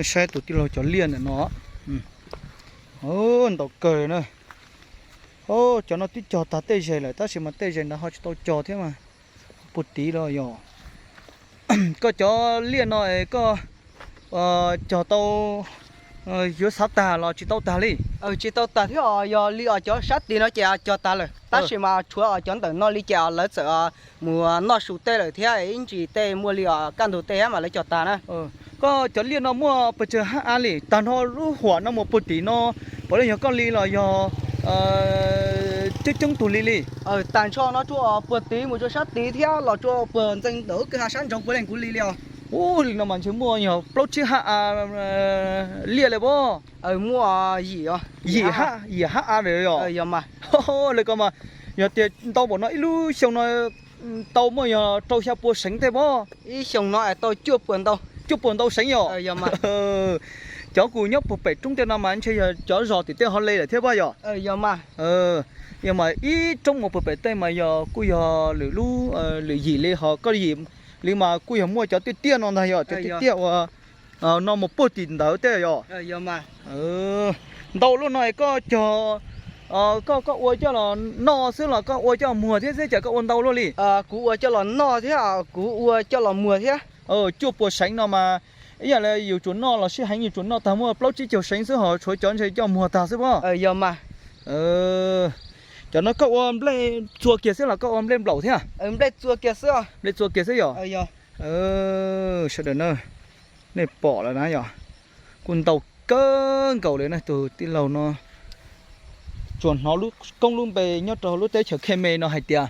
Saib tus tij laug cov liaj ntawm no. Ntaus kawg na. Cov no twb cog tag tej zes lawm tab sis mas tej zes ntawd ho tsis tau cog thiab mas puag tid los yog. Koj cov liaj no es koj cog tau, yuav xav tag los tsis tau tag li? Tsis tau tag thiab os, yog li os cov sab tid no ces cog tag lawm tab sis mas tshuav os cov ntawm no li ces lawv txawm mus noj su tej lawm thiab ib ntsis tej muaj li os kaj ntug tej thiab mas lawv cog tag na. Koj cov liaj no muaj pes tsawg hab av li? Tag nrho lub huam no mus puag tim no puav leej yog koj li los yog coob coob tug li li? Tag nrho no tsuas puag tid mus rau sab tid thiab los tsuas puag ntxeev ntawm kwj ha sab nraud puav leej kuv li li os. Ub, li no mas ntshe muaj yog plaub tsib hab av liaj li pob. Muaj yim, yim hab av lawm yog? Li ko mas yog tias ntau npaum no ib lub xyoo no tau muaj yog rau xya pua seev tej pob? Ib xyoo no tau cuaj pua ntau. Cuaj pua ntau seev yog? Cov kuv nyob puag pem roob tej no mas ntshe yog cov zos tim tej ho li lawm thiab pob yog? Yog mas ib roob mus puag pem tej mas yog kuj yog lwm lub, lwm yim li ho koj yim li mas kuj yog muaj cov tiaj tiaj no ntag yog cov tiaj tiaj uas no mus puag tim ntawd tej yog? Ntau lub no es koj cog, koj, koj ua coj los noj xwb los koj ua coj muag thiab xwb ces koj ua ntau luaj li? Kuv ua coj los noj thiab kuv ua coj los muag thiab. Cuaj pua seev no mas ib yam li yus tsuas noj los sib heev yus tsuas noj tag muaj plaub tsib caug seev xwb ho tshuav cov ntshe coj muag tag xwb pob? Yog mas. Cov no koj ua nplej txua kiag xwb los koj ua nplej nplaum thiab? Nplej txua kiag xwb. Nplej txua kiag xwb yog? Sawv daws na, nej pom lawm na yog, kuj ntau kawg nkaus li na tus tij laug no. Tsuas hnov lub koob lub npe nyob rau lub teb chaws Khe Me no hais tias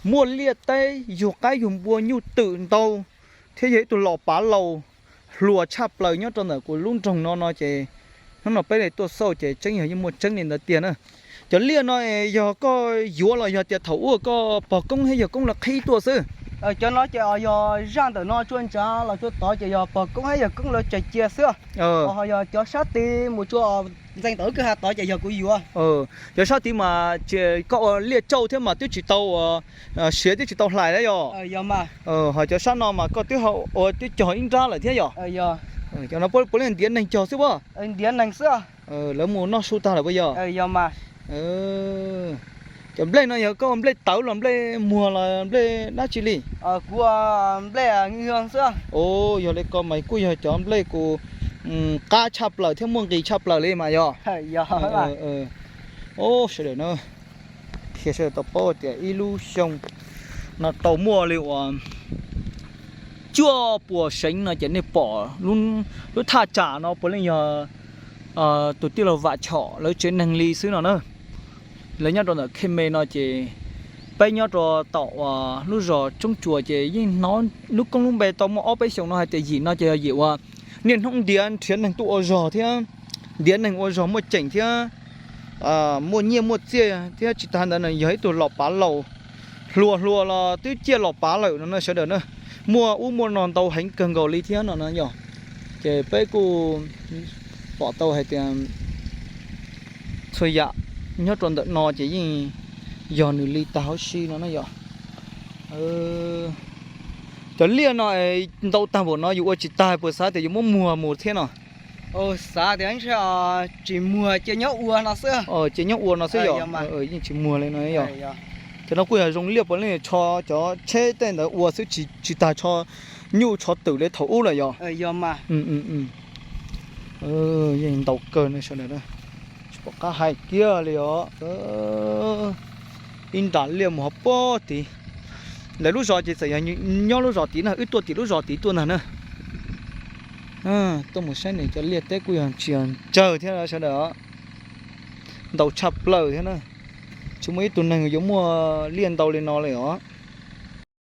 muaj liaj teb yug qaib yug npua nyuj twm ntau thiab yog ib tug los pav laus hluas tshaj plaws nyob rau ntawm kuv lub nroog no no ces hnub no peb li tuaj xauj ces tseeb yog yeej muaj tseeb li ntawd tiag na. Cov liaj no yog koj yuav los yog tias thaum ub koj pog koob thiab yawg koob lawv qhib tuaj xwb? Cov no ces yog zaj ntawm no tsuas ntsav los tsuas tod ces yog pog koob thiab yawg koob lawv tseg cia xwb. Ho yog cov sab tid mus tsuas ntxeev ntawm kwj ha tod ces yog kuv yuav. Cov sab tid mas ces koj ua liaj tsauj thiab mas twb tsis tau, siav twb tsis tau hlais thiab yog? Ho cov sab no mas koj twb ua twb cog ib nrab lawm thiab yog? Cov no puav leej ntiav neeg cog xwb pob? Ntiav neeg xwb. Lawv mus noj su tag lawm puas yog? Cov nplej no yog koj ua nplej tawv los nplej muag los nplej dab tsi li? Kuv ua nplej xwb. Yog li ko mas kuj yog cov nplej kuj qab tshaj plaws thiab muaj nqis tshaj plaws li mas yog? Sawv daws na, qhia sawv daws tau paub tias ib lub xyoo no tau muaj li uas cuaj puas seev no ces nej pom lub thaj tsam no puav leej yog tus tij laug Vam Chom lawv tsev neeg li xwb no na. Lawv nyob rau ntawm Khe Me no ces peb nyob rau tom uas lub zos Tsoob Tsuas ces yeej hnov lub koob lub npe tau muaj ob peb xyoos no hais tias yim no ces yog yim uas niaj hnub ntiav nrhiav neeg tuaj ua zog thiab ntiav neeg ua zog muaj ceem thiab muaj nyiaj muaj txiaj thiab tsis tas ntawd yog ib tug los pav laus hluas hluas los twb ciaj los pav lawm no na sawv daws na. Muaj ub muaj no ntau heev kawg nkaus li thiab no na yog. Ces peb kuj pom tau hais tias txhua yam nyob rau ntawm no ces yeej yog nws li tag huv si no na yog. Cov liaj no ntau tag npaum no yus ua tsis tag puas xav tias yuav muab muag mus thiab no? Xav tias tsis muag cia nyob ua no xwb. Cia nyob ua no xwb yog? Yeej tsis muag li no yog. Cov no kuj yog zoo liaj puav leej tsho cov tsheb tej ntawd ua xwb tsis tas tsho nyuj tsho twm li thaum ub lawm yog? Yeej ntau kawg ne sawv daws, tsis pom qab hais kiag li os. Ib nram liaj mus ho puag tid. Lawv lub zos ces txawm yog nyob lub zos tid na, wb tuaj tim lub zos tid tuaj ntag na. Tuaj mus saib nws cov liaj teb kuj yog tsis yog tsawg thiab sawv daws os. Ntau tshaj plaws thiab na. Tsis muaj ib tug neeg yuav muaj liaj ntau li no li os.